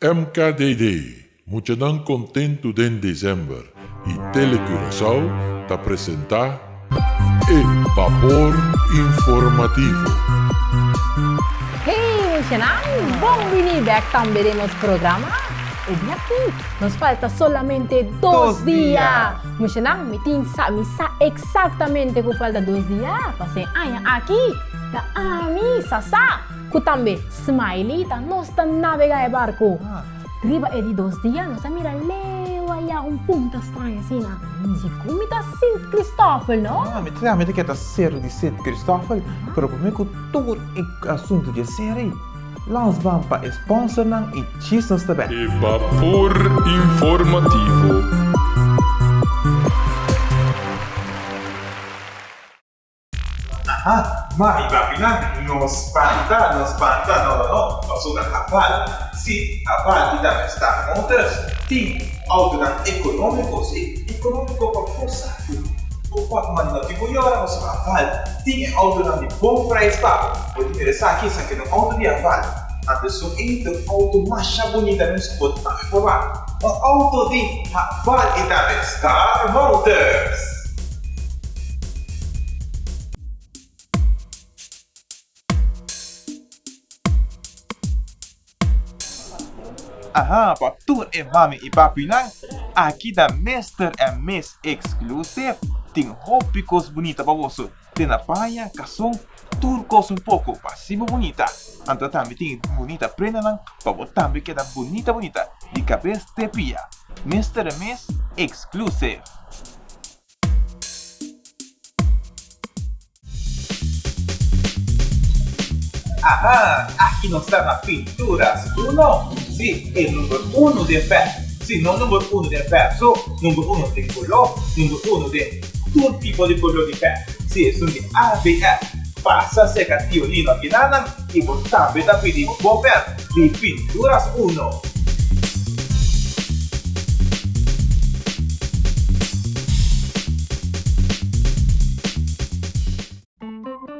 MKDD, Muchanan Kontentu den Desèmber i Tele Curaçao ta presentá e Bapor Informativo. Hey muchanan, bon bini bek tambe den nos programa. E dia aki nos falta solamente dos dia. Muchanan, mi tin sa, mi sa exactamente ku falta dos dia pas'e aña aki ta ami sa sa ku tambe Smiley ta nos ta nabegá e barku. Riba e di dos dia nos a mira leu ayá un punta straño asina. Si ku mi ta Sint Christoffel, no? Ah, mi ta mi ta keda seru di Sint Christoffel, pero promé ku tur e asuntu dje ser ei, lans ban pa e sponsornan i djis nos ta bèk. E bapor informativo. Aha, mami papinan, no spanta, no spanta, no no no, pasobra Haval, si, Haval i tambe Star Motors tin autonan ekonómiko, si, ekonómiko pa bo saku. Bo portmoni no tin ku yora pasobra Haval tin e autonan di bon prijs pa bo. Bo tin mira esaki, esaki ta un auto di Haval, anto esun ei ta un auto masha bunita mes ku bo tambe por wak. Un auto di Haval i tambe Star Motors. Aha, pa tur e mami i papinan, aki ta Mister and Miss Exclusive. Tin hopi kos bunita pa boso, te na paña, kason, tur kos un poko pa hasi bo bunita. Anto tambe tin bunita prendanan pa bo tambe keda bunita bunita di kabes te pia. Mister and Miss Exclusive. Aha, aki nos ta na Pinturas Uno. Sí, e number uno den verf. Sí, no number uno den verf so, number uno den koló, number uno den tur tipo di koló di verf. Sí, esun di ABF. Pasa serka Tio Nino akinanan i bo tambe ta pidi bo verf di Pinturas Uno.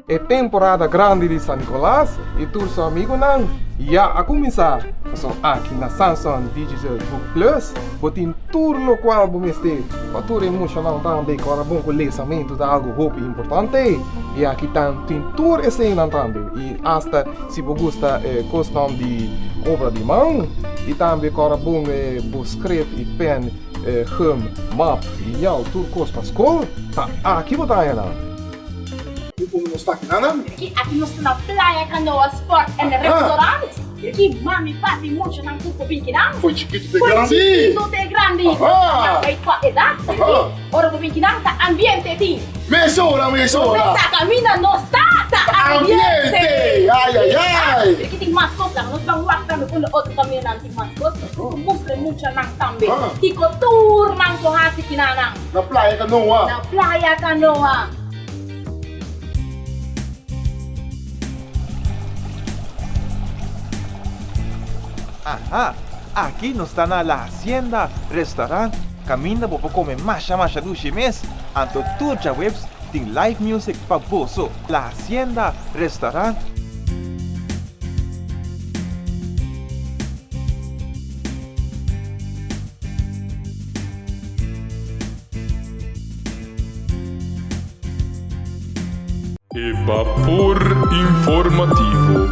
E temporada grandi di San Nicolas y tur su amigonan ya a cuminsa. Pasobra aki na Samsung Digital Book Plus bo tin tur locual bo mester pa tur e muchanan tambe cu ora bon cu lesamento ta algo hopi importante y aki tan tin tur eseynan tambe y hasta si bo gusta e cosnan di obra di man y tambe cu ora bon bo script y pen gum, map y yau tur cos pa scol ta aki bo ta haña nan. Unda nos ta aki nan? Aki aki nos ta na Playa Canoa Sport and Restaurant. Aki mami, papi, muchanan tur por bin kinan. Foi chikitu te grandi. Foi chikitu te grandi. Aha. Nan bay pa edat. Aha. Ora bo bin kinan ta ambiente tin. Mesora, mesora. Mesa caminda nos ta, ta ambiente. Ambiente. Ay, ay, ay. Aki tin mas cos nan. Nos ban wak tambe unda otro camindanan tin mas cos. Nos mustra e muchanan tambe. Kico tur nan por haci kinanan. Na Playa Canoa. Na Playa Canoa. Aha, aki nos ta na La Hacienda Restaurant kaminda bo por kome masha masha dushi mes, anto tur djaweps tin live music pa boso. La Hacienda Restaurant. E bapor informativo.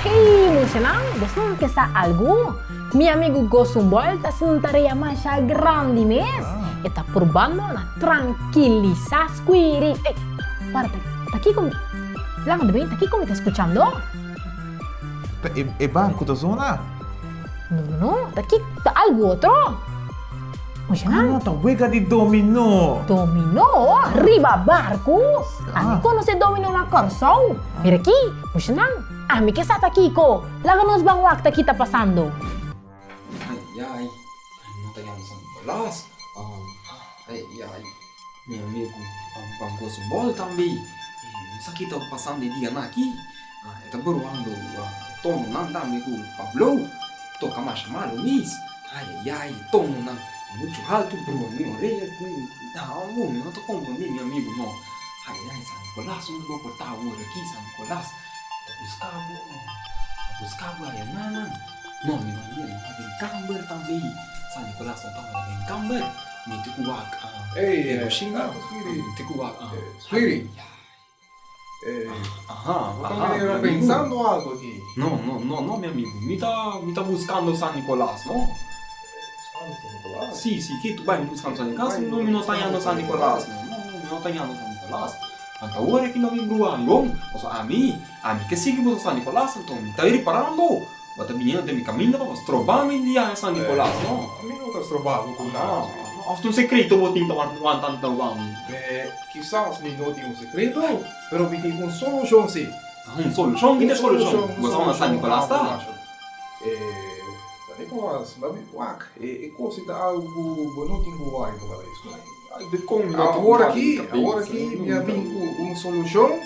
Hey muchanan, bos no ke sa algu? Mi amigu Gosumbol ta haciendo un tarea masha grandi mes. E ta purbando na tranquilisa Squiri. Ey, para, ta, ta kiko mi, Blanca de Bem, ta kiko mi ta scuchando? Ta e, e barco ta zona? No, no, no, ta ki, ta algu otro. Ah, no, ta wega di dominó. Dominó? Riba barku? Ami konosé dominó na Kòrsou. Mira aki, mushanan, ami ke sa ta kiko. Laga nos ban wak ta ki ta pasando. Ai, ai, no ta yama San Nicolas. Ai, ai, mi amigu ban gosa un bòl tambe. No sa ki ta pasando e dianan aki. E ta bruando tononan tambe ku Pablo. Toka masha malu mis. Ai ai ai, e tononan ta muchu haltu brua mi orea ku no, mi no ta komprondé mi amigu no. Ai ai, San Nicolas, unda bo por ta awor aki, San Nicolas? Ta buska bo. Buska bo aya nan. No, mi no a yega, mi ta den kamber tambe. San Nicolas no tabata den kamber. Mi tin ku wak Ey, e kushina. ah, Sweetie. Mi tin ku wak. Sweetie. Aha, Bo ta aha, manera mi amigu. pensando algo aki. No, no, no, no, mi amigu. Mi ta, mi ta buskando San Nicolas, no? Buscando San Nicolas? Si, si, ki tu bai mi buskando San Nicolas? No, mi no ta hañando San Nicolas, no. No, mi no ta hañando San Nicolas. Anto awor aki no mi brua angon, pasobra ami, ami ke sigui boso San Nicolas, anto mi ta riparando, bo ta biniendo den mi kaminda pa bo stroba mi di haña San Nicolas, no. Ami no ta stroba bo ku nada. Of ta un sekreto bo tin ta wanta anto bo ami? Kisas mi no tin un sekreto, pero mi tin un solushon si. Un solushon? Kiko e solushon? Bo sa unda San Nicolas ta? San Nicolas, wak, e kos ei ta algu ku bo no tin ku wòri bo kabes ku nan. Dikon mi no tin Awor wòri aki, mi kabes? awor aki mi a bin ku un solushon,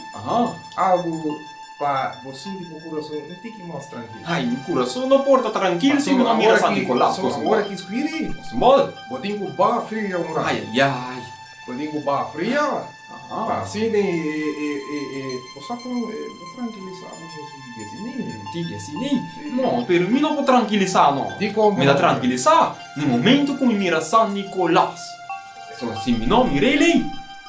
algu pa bo sinti bo kurason un tiki mas trankil. Ai, mi kurason no por ta trankil si mi no mira San Nicolas. Pasobra awor aki Squiri, bo tin ku baha fria un rato. Ai, ai, ai. Bo tin ku baha fria, pa asina e bo sa kon bo trankilisá bo mes un tiki asina. Un tiki asina? No, pero mi no por trankilisá no. Dikon? Mi ta trankilisá na e momento ku mi mira San Nicolas. Pasobra si mi no mir'é lei,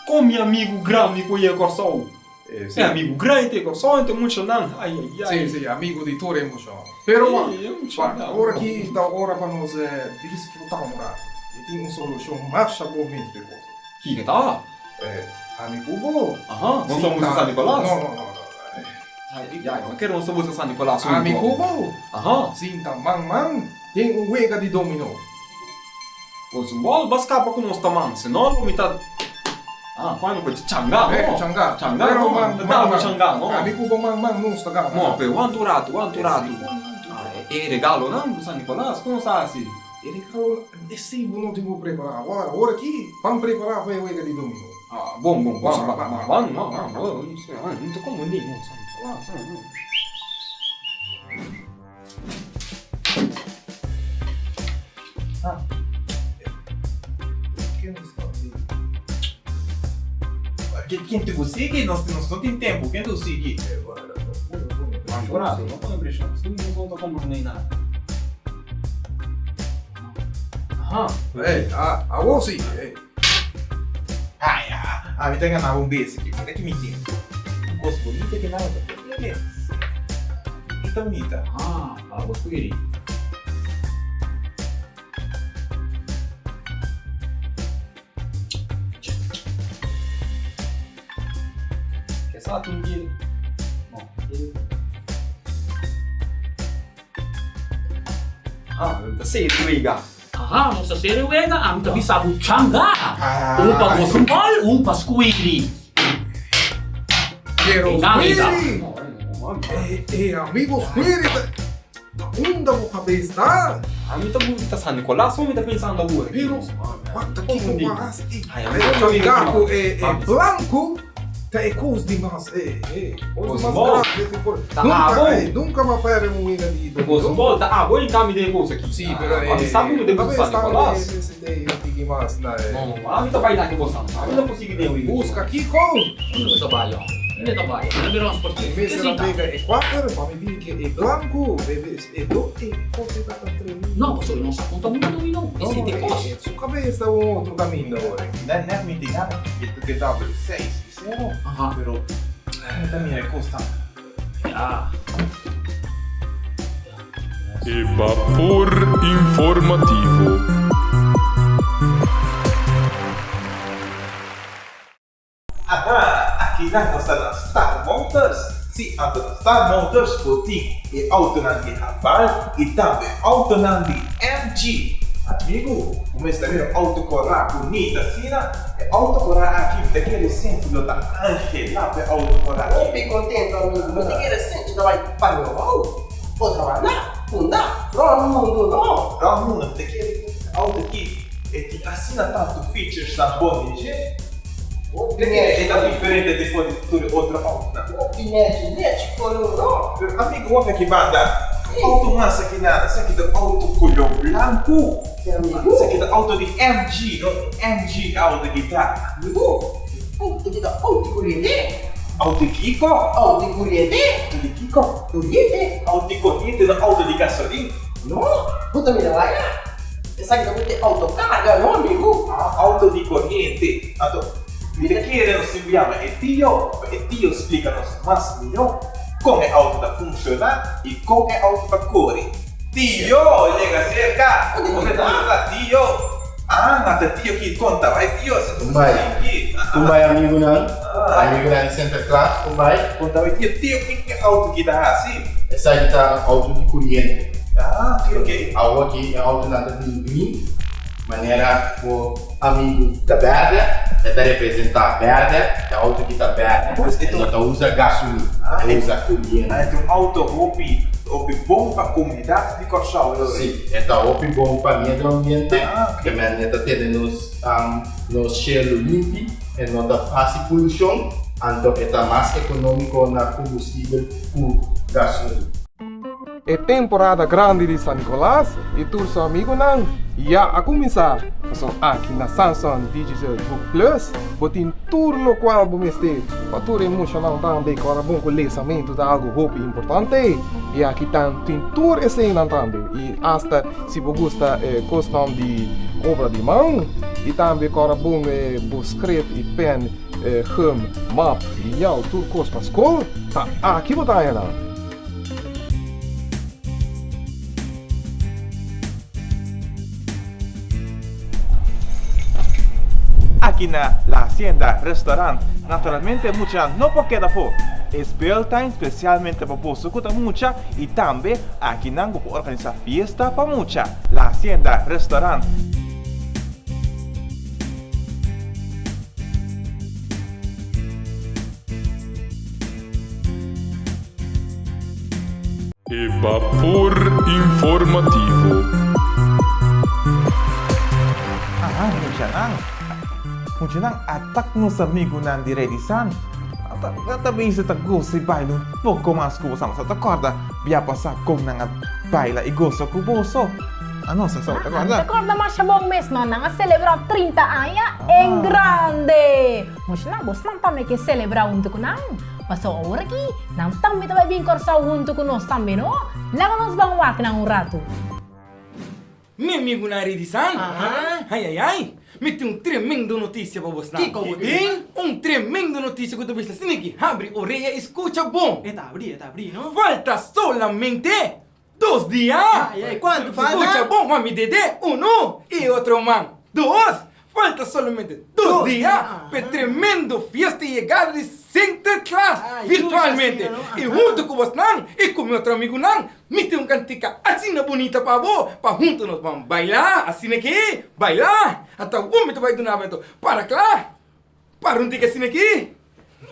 kon mi amigu grandi ku e Kòrsou? E amigu grandi ta e Kòrsou, e ta muchanan, ai ai ai. Sí, sí, amigu di tur e muchanan. Pero wak, ora ki ta ora pa nos disfrutá un ratu. Mi tin un solushon masha bon mes pa e kos. Kiko ta? Ami ku bo. Aha, nos ta buska San Nicolas? No, no, no, no. Ai ai ai, ma kere nos ta buska San Nicolas huntu? Ami ku bo. Aha. Sinta man man den un wega di dominó. Pues un bòl ba skapa ku nos ta man, si no lo mi ta Ah, kua mi por di changá no? Eh, changá. Changá Pero no, man, ta man, dal ku man. changá no. Ami ku bo man man nos ta gana. No, pero wanta un ratu, wanta un ratu. E regalonan ku San Nicolas, kon nos ta hasi? E regalonan, esei bo no tin ku prepará awor. Awor aki, ban prepará pa e wega di dominó. Ah, bon, bon, ban, ban, ban, ban, ban, ban, no ta konfundí no, San Nicolas, no. Ken ta ku sigui? Nos no tin tempu. Ken ta ku sigui? Rato, no pone preshon. Si nos no ta komprondé nada. Aha. Hey, awor si. Hey. Ai, ami ta gana un bes aki. Mira ki mi tin. Un kos bonita ki nan ta pone. Bonita, bonita. Ah, abo squiri. Ke sa tin di? No, Ah, ta serio wega. Aha, nos ta serio wega, ami ta bisa bo changa. Un pa gospel, un pa squiri. Pero Dinamita. Squiri, eh, eh, amigo Squiri, ta unda bo cabes ta? Ami ta ta San Nicolas, mi ta pensando awor. Pero, wat ta kiko bo a hasi? Eh, Ay, ami ta changa ku eh, eh, Vamos. blanco ta e kos di mas, eh, eh, kos di mas Bosbol. grande ku por. Ta Nunca, abo. eh, nunca m'a perde un wega di dominó. Bosbol, ta abo in cambio den kos aki. Sí, pero eh, Ami sa ku mi debe talvez San Nicolas. talvez e tiki mas na eh. No, no, ami ta bai na ke bosan. Ami no por sigui den wega. Busca kiko. Unda ta bai, oh? Unda ta bai? Unda mira ons portier. Mester a pega e kuater, pa mi bin ke e blanco, e e do e kos e ta tremendo. No, pasobra nos a konta mucha dominó. No, Esei ta e kos. Su kabes ta un otro kaminda ora. Net net mi tin gana ke tabla di seis i sero, pero mi ta mira e kos ta. Ya. E Bapor Informativo. Aha, akinan nos ta na Star Motors. Sí, anto na Star Motors bo tin e autonan di Haval i tambe autonan di MG. Amigu, bo mester mira un auto kòrá bunita asina. E auto kòrá aki mi ta kere sinti lo ta angelá pa e auto kòrá aki. Hopi contento amigo, mi ta kere sinti ta bai Pañorou, otro banda, Punda, rond mundo no. Rond mundo, mi ta kere ku e auto aki e tin asina tantu features nan bon di dje. Hopi Ta kere e ta nechi. diferente di for di tur e otro autonan. Hopi nechi, nechi color no. Pero amigo wak aki banda, auto mas aki nan, esaki ta auto color blanco. Si amigo. Esaki ta auto di MG, no MG auto ki ta. Amigo, auto ki ta auto coriente. Auto di kiko? Auto di kuriente. Auto di kiko? Kuriente. Auto di koriente no auto di gasolin. No, bo ta mira laga. Esaki ta mete auto karga no amigu. Ah, auto di koriente. Anto, mi ta kere nos tin yama e tio pa e tio splika nos mas mihó kon e auto ta funshoná i kon e auto ta kore. Tio, yega serka! Unda ta tio? Ah, na ta tio ki konta bai tio. Kumbai. Kumbai amigunan. Amigunan di Sinterklaas, kumbai. Konta bai tio, tio ki auto ki ta hasi? Esaki ta un auto di kuriente. Ah, ok, ok. Awor aki e autonan ta bini green, manera bo amigu ta bèrdè, e ta representá bèrdè, e auto ki ta bèrdè, e no ta usa gasolin, e usa kuriente. Ah, e ta un auto hopi, hopi bon pa komunidat di Kòrsou. Sí, e ta hopi bon pa medio ambiente, ke men e ta tene nos nos shelu limpi, e no ta hasi polushon, anto e ta mas ekonómiko na kombustibel ku gasolin. E temporada grandi di San Nicolas y tur su amigonan ya a cuminsa. Pasobra aki na Samsung Digital Book Plus bo tin tur locual bo mester pa tur e muchanan tambe cu ora bon cu lesamento ta algo hopi importante y aki tan tin tur eseynan tambe y hasta si bo gusta cosnan di obra di man y tambe cu ora bon bo script y pen, gum, map, lineal tur cos pa scol ta aki bo ta haya nan. Aki na La Hacienda Restaurant naturalmente mucha no por keda afó. E speeltuin specialmente pa boso cu ta mucha y tambe aki nan bo por organisa fiesta pa mucha. La Hacienda Restaurant. E bapor informativo. Aha, muchanan. Muchanan, atak nos amigunan di Rey di San. Ata, nan ta bisa ta gosa i baila un poko mas ku boso. Nos a ta kòrda bia pasá kon nan a baila i gosa ku boso. Anos a ta kòrda. Mi ta kòrda masha bon mes, no. Nan a selebrá 30 aña en grande. Muchanan, bosnan tambe ke selebrá huntu ku nan. Pasobra awor aki, nan tambe ta bai bin Kòrsou huntu ku nos tambe, no? Laga nos ban wak nan un ratu. Mi amigunan Redisan, ai ai ai, mi tin un tremendo notisia pa bosnan. Kiko bo tin? Un tremendo notisia ku ta bisa asina ki habri orea i skucha bon. E ta abrí, e ta abrí, no? Falta solamente dos dia! Ai ai, kuantu falta? Skucha bon, mami dede, unu, i otro man, dos. Falta solamente dos dia pa e tremendo fiesta y yegada di Sinterklaas virtualmente. Y hunto cu bosnan y cu mi otro amigunan, mi tin un cantica asina bunita pa bo, pa hunto nos ban baila. Asina ki, baila! Ata awor mi ta bai duna bo eto. Para cla! Para un tiki asina ki,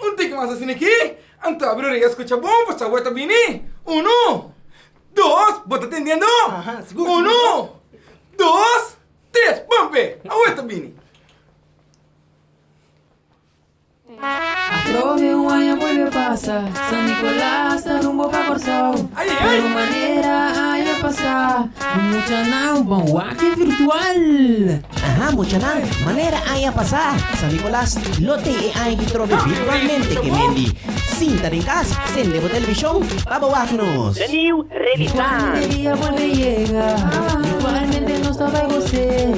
un tiki mas asina ki, anto abri oreya scucha bon, pasobra awor ta bini. Uno, dos, bo ta tendiendo? Uno, dos. Tres, pampe! Awe ta bini. Atrobe un aña bolbe pasa, San Nicolas ta rumbo pa Kòrsou. Ai, ai! Pero manera aña pasá, mi muchanan ban wak virtual. Aha, muchanan, manera aña pasá, San Nicolas lo tei e aña ki trobe virtualmente ke mendi. Sinta den kas, sende bo televishon pa bo wak nos. The New Igualmente dia bolbe yega, igualmente nos ta bai gos'é.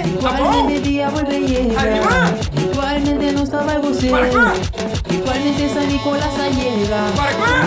Igualmente dia bolbe yega, igualmente nos ta bai gos'é. Igualmente San Nicolas a yega,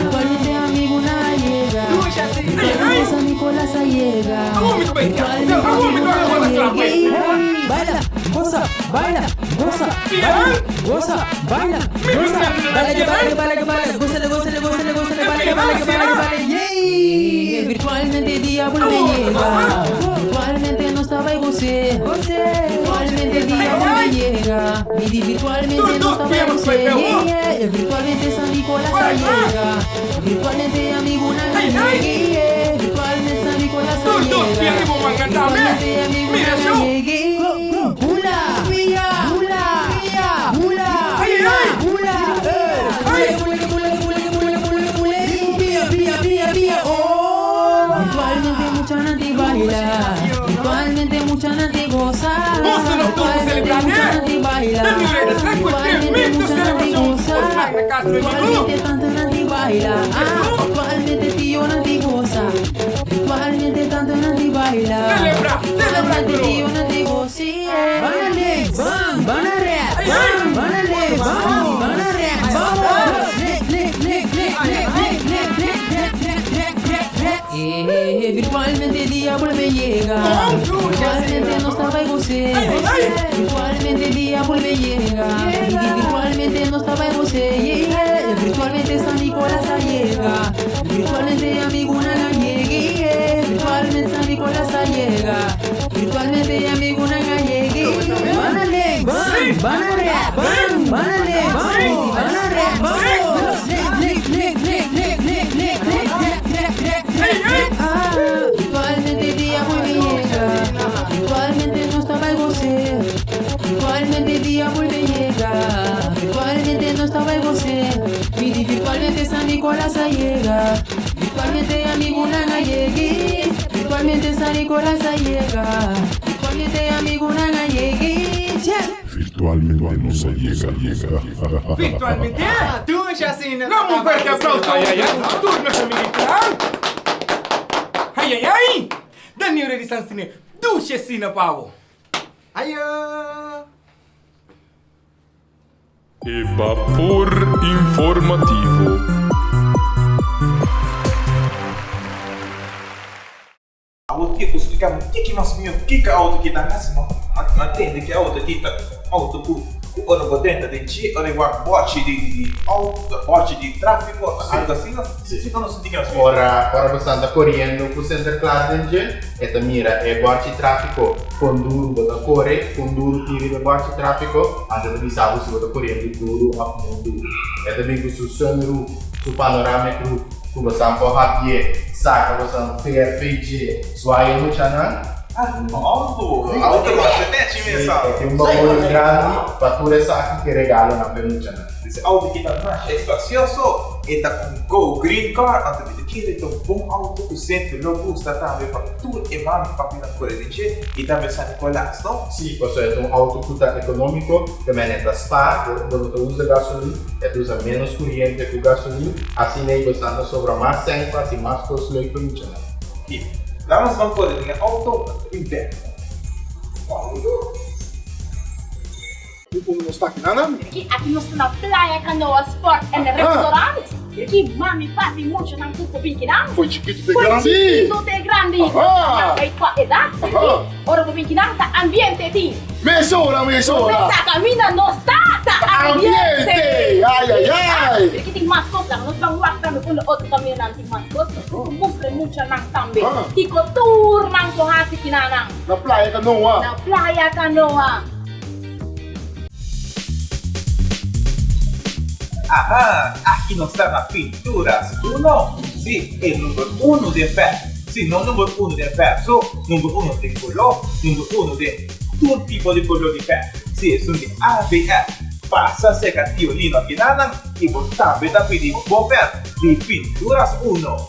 igualmente amigunan a yega. Igualmente San Nicolas a yega, igualmente amigunan a yega. Baila, gosa, baila, gosa, baila, gosa, baila, gosa, baila, que baila, que baila, que baila, gózale, gózale, gózale, gózale, baila, que baila, que baila, que baila, yey. Virtualmente dia bolbe yega, virtualmente nos ta bai gos'é. Virtualmente dia bolbe yega, mi di virtualmente nos ta bai gos'é. Yeah, yeah. Virtualmente San Nicolas a yega, virtualmente amigunan a yega. Yeah, virtualmente San Nicolas a yega, virtualmente amigunan a yega. Hula, hula, hula, hula, eh. Hula, hula, hula, hula, hula, hula, pia, pia, pia, pia, oh. Virtualmente muchanan di baila, virtualmente. Virtualmente muchanan ta gosa. Gusto nos tur ku Virtualmente selebrá, ne? muchanan ta baila. Den mi reda sa ku e Virtualmente tremendo muchanan ta selebrashon gosa. os Magna Carta mi amigu. Virtualmente tantanan ta baila. Virtualmente tionan ta gosa. Virtualmente tantanan ta baila. Selebrá, selebrá ku Virtualmente nos. tionan ta gosa. Bana lek, bam, bana rap, bam, bana lek, bam, bana rap, vamos. Lek, lek, lek, lek, lek, lek, lek, lek, lek, lek, lek, lek, lek. Eh, virtualmente dia bolbe yega. Virtualmente nos ta bai gos'é. Virtualmente dia bolbe yega. Virtualmente nos ta bai gos'é. Yeah, Virtualmente San Nicolas a yega. Virtualmente amigunan a yega. Virtualmente San Nicolas a yega. Virtualmente amigunan a yega. Bana lek, bam, bana rap, bam, bana lek, bam, bana rap, vamos. Lek, lek, lek, lek, lek, lek, lek, lek, lek, lek, lek, lek. Ah, virtualmente dia bolbe yega. Virtualmente nos ta bai gos'é. Virtualmente dia bolbe yega. Virtualmente nos ta bai gos'é. Mi di virtualmente San Nicolas a yega. Virtualmente amigunan a yega. Virtualmente San Nicolas a yega. Virtualmente amigunan a yega. Yeah. Virtualmente nos a yega. Virtualmente. Dushi asina. Dame un fuerte aplauso. Ay, ay, ay. Tur nos amiguitonan. Ay, ay, ay. Den New Ready Sansine. Dushi asina pa bo. Ayo. E bapor informativo. Awor ke ku splika mi kiki mas mihó kiko auto ki ta hasi no a tende ke auto ki ta auto ku ku ora bo drenta den dje ora e wak bòchi di di auto bòchi di tráfiko algo asina si no sinti ke mas mihó. Ora ora bo sta koriendo ku Sinterklaas den dje e ta mira e bòchi tráfiko kon duru bo ta kore kon duru tin riba e bòchi tráfiko anto e ta bisa bo si bo ta koriendo duru òf no duru e ta bin ku su sunroof su panoramic roof. Ku bosan por habié, saka bosan PRPG, zwaai e muchanan. Auto, auto masha nechi mesa. Sí, e tin un baul grandi pa tur esaki ke regalonan pa e muchanan. Disi auto ki ta masha espacioso, e ta un go green car, anto mi ta kere ta un bon auto ku semper lo gusta tambe pa tur e mami i papinan kore den dje i tambe San Nicolas, no? Sí, pasobra e ta un auto ku ta economico, te mene ta spaar, bo no ta usa gasolin, e ta usa menos curiente ku gasolin. Asina ei bosan ta sobra mas sèn pa hasi mas kos leuk pa muchanan. Ki Damas ban kore den e auto i bek. Unda nos ta aki nan? Ricky, aki nos ta na Playa Canoa Sport and Restaurant. Ricky, mami, papi, muchanan tur por bin kinan. Foi chikitu te grandi. Foi chikitu te grandi. Aha. Nan bai kua edat. Ricky, ora bo bin kinan ta ambiente tin. Mesora, mesora. Bo mesa caminda nos ta, ta ambiente. Ambiente, ay, ay, ay. Pero ki tin mas cos laga nos ban wak tambe unda otro camindanan tin mas cos. Nos mustra e muchanan tambe kico tur nan por haci kinanan. Na Playa Canoa. Na Playa Canoa. Aha, aki nos ta na Pinturas Uno. Si, e number uno den verf. Si, no number uno den verf so, number uno den color, number uno den tur tipo di color di verf. Si, esun di ABF. Pasa serka Tio Nino akinanan i bo tambe ta pidi bo verf di Pinturas Uno.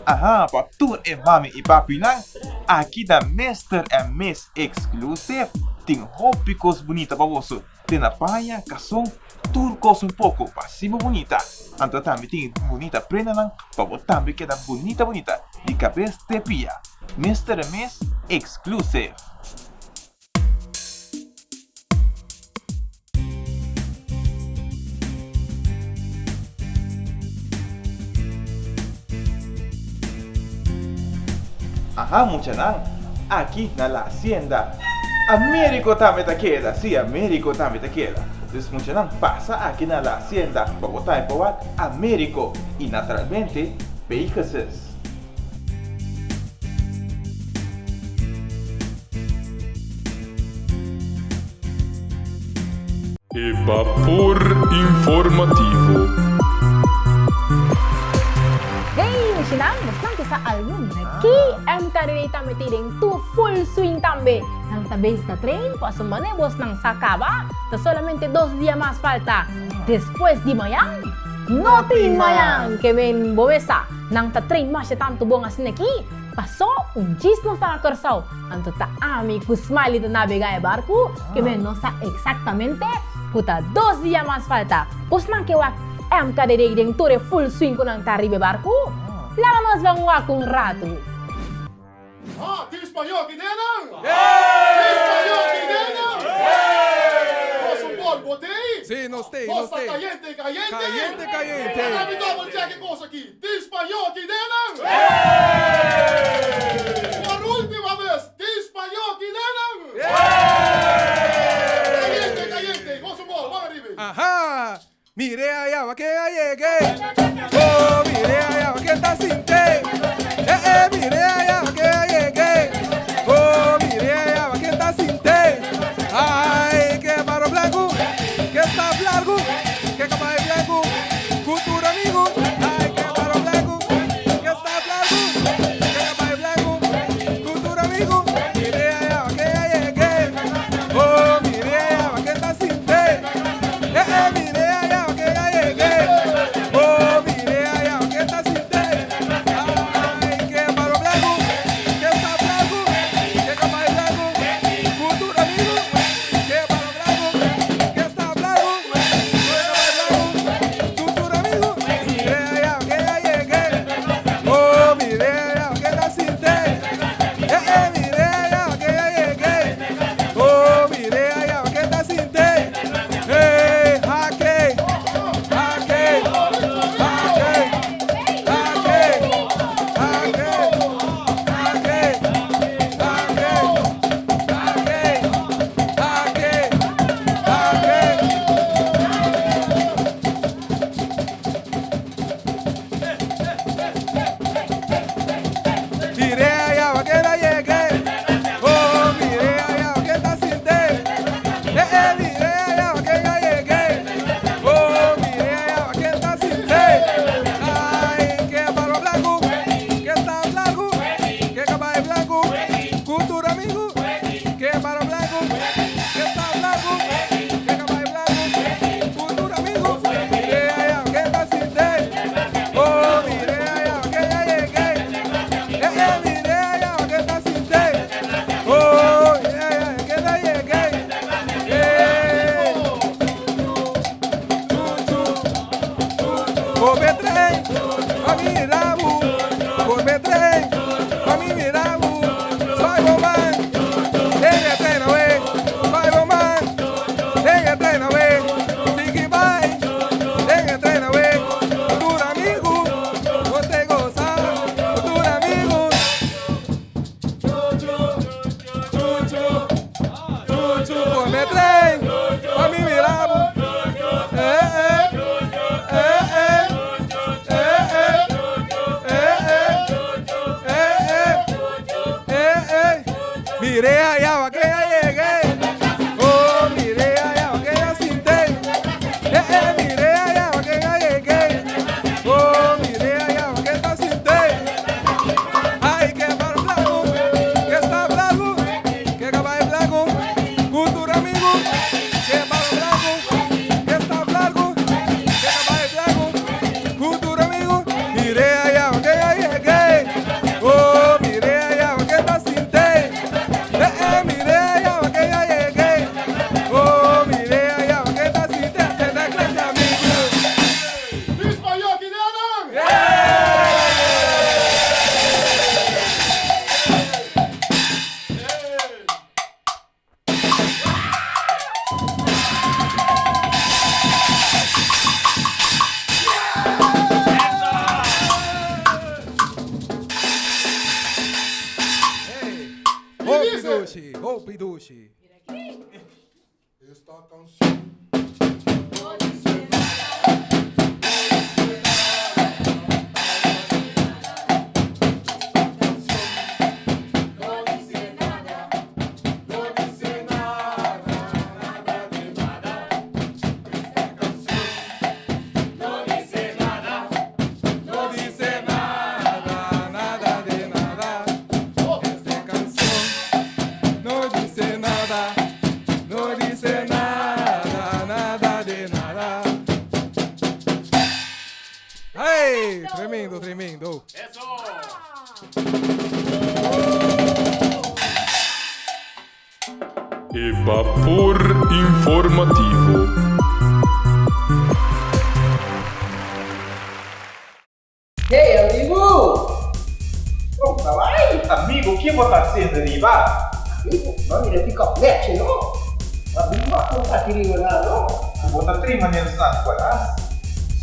Aha, pa tur e mami i papinan, aki ta Mister and Miss Exclusive tin hopi kos bunita pa boso, te na paña, kason, tur kos un poko pa hasi bo bunita. Anto tambe tin bunita prendanan pa bo tambe keda bunita bunita di kabes te pia. Mister and Miss Exclusive. Aha muchanan, aki na La Hacienda, Americo tambe ta keda, si Americo tambe ta keda. Dus muchanan pasa aki na La Hacienda pa bo tambe por wak Americo y naturalmente Pegasus. E bapor informativo. Hey! Mushinan, bosnan ke sa algun ki MKDD ta meti den tur full swing tambe. Nan ta bezig ta train paso mane bosnan sa kaba, ta solamente dos dia mas falta. Despues di mayan, no tin mayan! Ke men bo mes sa, nan ta train masha tantu bon asina aki, paso un djis nos ta na Kòrsou, anto ta ami ku Smiley ta nabegá e barku, ke men no sa eksaktamente ku ta dos dia mas falta. Bosnan ke wak MKDD den tur e full swing ku nan ta riba e barku? Laga nos ban wak un ratu. Ha, tin spañó ki den nan! Tin spañó ki den nan! Nos un bol bo tei? Sí, nos tei, Nos nos ta tei. kayente, kayente! Kayente, kayente! Laga mi double check e kos aki. Tin spañó ki den nan! Por última bes, tin spañó ki den nan! Kayente, kayente! Nos un bol, ban ariba. Aha! Mire allá va que ya llegué. Oh, mire allá va que está sin té. Eh, eh, mire allá va que ya llegué. Oh, mire allá va que está sin té. Ay, que barro blanco, que está largo, que caballo blanco, cultura amigo. Ay, que barro blanco, que está largo, que caballo blanco, cultura amigo. Mire allá va que ya llegué. Oh, mire allá va que está sin té. Eh, eh, mire allá que ya llegué. Oh, mire allá que está sin té. Ay, que paro blanco, que está blanco, que caballo blanco, cultura amigo. Que paro blanco, que está blanco, que caballo blanco, cultura amigo. Mire allá que ya llegué. Oh, mire allá que está sin té. Eh, eh, mire allá que ya llegué. Oh, mire allá que está sin té. Hey, jaque, jaque, jaque, jaque, jaque, jaque, jaque, jaque, jaque, jaque. Mire allá va que la llegué. Oh, mire allá va que está sin té. Eh, eh, mire allá va que ya llegué. Oh, mire allá va que está sin té. Ay, que barro blanco, que está blanco, que caballo blanco, cultura amigo, que barro blanco, que está blanco, que caballo blanco, cultura amigo. Mire allá va que está sin té. Oh, mire allá va que ya llegué. Eh, eh, mire allá va que está sin té. Oh, mire allá que ya llegué. Eh. Come trem, pa mi mirabu. Come trem, pa mi mirabu. Soy bomán, en el tren away. Soy bomán, en el tren away. Tiki bye, en el tren away. Cultura amigo, você goza. Cultura amigo. Come trem, pa mi mirabu. Eh, eh. Eh, eh. Eh, eh. Eh, eh. Eh, eh. Eh, eh. Mire allá va que ya llegué. Oh, mire allá va que ya sin té. Eh, eh, mire allá va que ya llegué. Oh, mire allá va que está sin té. Ay, que barro blanco, que está blanco, que caballo blanco, cultura amigo, que barro blanco, que está blanco, que caballo blanco, cultura amigo, mire allá va que ya llegué. Oh, mire allá va que está sin té. Eh, eh, mire allá va que ya llegué. Oh, mire allá va que está sin té. Se da clase, amigo. Tin spañó ki den nan! Hopi dushi, hopi dushi. Esta canción no dice nada, no dice nada. No dice nada, no dice nada, nada de nada. Esta canción no dice nada, no dice nada. E Bapor Informativo. Hey amigu! Kon ta bai? Amigu, ke bo ta hasiendo riba? Amigu, bo a mira pick-up nechi no? Bo a bin wak un taki riba nan no? Ku bo ta trima den San Nicolas?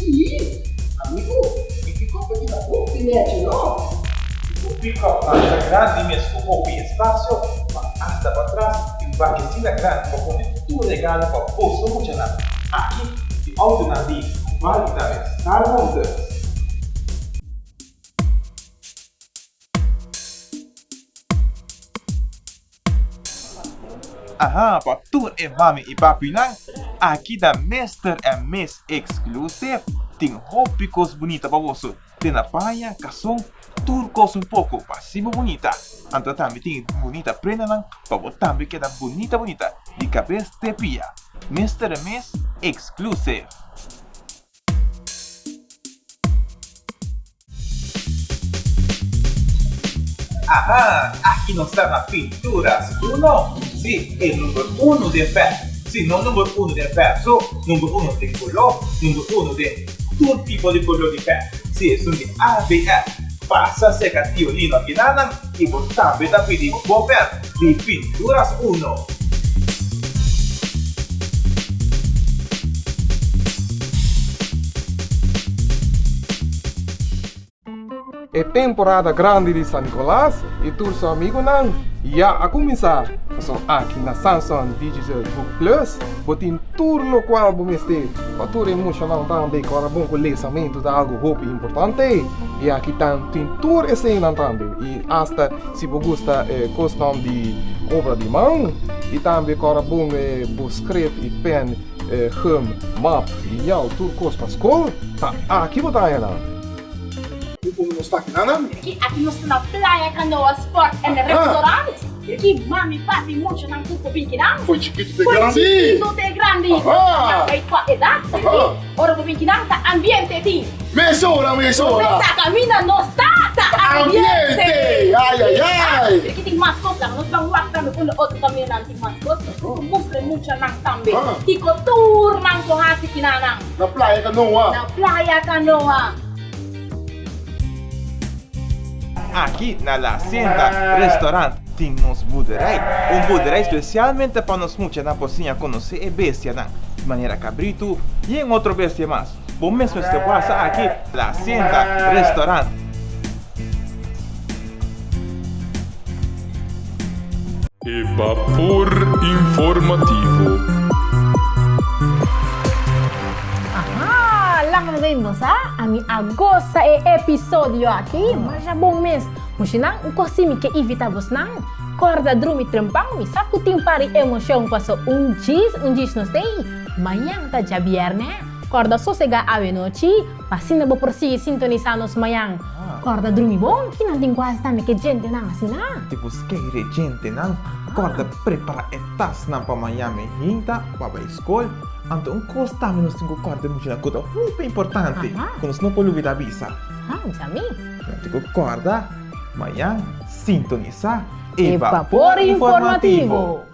Si! Amigu, e pick-up aki ta hopi nechi no? Ku pick-up nan ta grandi mes ku hopi espasio, ma asta patras tin bakesina grandi pa pone tur regalo pa boso muchanan. Aki di autonan di Haval i tambe Star Motors. Aha, pa tur e mami i papinan, aki ta Mister and Miss Exclusive tin hopi kos bunita pa boso. Te na paña, kason, tur kos un poko pa hasi bo bunita. Anto tambe tin bunita prendanan pa bo tambe keda bunita bunita di kabes te pia. Mister and Miss Exclusive. Aha, aki nos ta na Pinturas Uno. Sí, e number uno den verf. Sí, no number uno den verf so, number uno den koló, number uno den tur tipo di koló di verf. Sí, esun di ABF. Pasa serka Tio Nino akinanan i bo tambe ta pidi bo verf di Pinturas Uno. E temporada grandi di San Nicolas y tur su amigonan ya a cuminsa. Pasobra aki na Samsung Digital Book Plus bo tin tur locual bo mester pa tur e muchanan tambe cu ora bon cu lesamento ta algo hopi importante y aki tan tin tur eseynan tambe y hasta si bo gusta cosnan di obra di man y tambe cu ora bon bo script y pen gum, map y yao tur cos pa scol ta aki bo ta haña nan. Unda nos ta aki nan? Aki aki nos ta na Playa Canoa Sport and Restaurant. Aki mami, papi, muchanan tur por bin kinan. Foi chikitu te grandi. Foi chikitu te grandi. Aha. Nan bay kua edat. Aha. Ora bo bin kinan ta ambiente tin. Mesora, mesora. Bo mesa caminda nos ta, ta ambiente. Ambiente. Ay, ay, ay. Aki tin mas cos laga nos ban wak tambe unda otro camindanan tin mas cos. Por mustra e muchanan tambe. Kiko tur nan por haci kinanan. Na Playa Canoa. Na Playa Canoa. Aki na La Hacienda Restaurant tin nos boerderij. Un boerderij specialmente pa nos muchanan por siña conoce e bestianan, manera cabritu y en otro bestia mas. Bo mes mester pasa aki La Hacienda Restaurant. E Bapor Informativo. Aha, laga nos den nos a. Ami a gosa e episodio aki. Masha bon mes. Mushinan, un kos si mi ke invita bosnan. Korda drumi trempan, mi sa ku tin par di emocion paso un djis, un djis nos tei. Mañan ta djabierne. Korda sosega awenochi. Pa asina bo por sigui sintonisá nos mañan. Kòrda drumi bon, kinan tin ku hasi tambe ku e djentenan asina? Di buska e regentenan, kòrda prepará e tasnan pa mañan mi hinta pa bai skol. Anto un kos tambe nos tin ku kòrda muchanan ku ta hopi importante, ku nos no por lubidá bisa. Bisa mi. Nos tin ku kòrda mañan sintonisá e E Vapor Vapor Informativo. Informativo.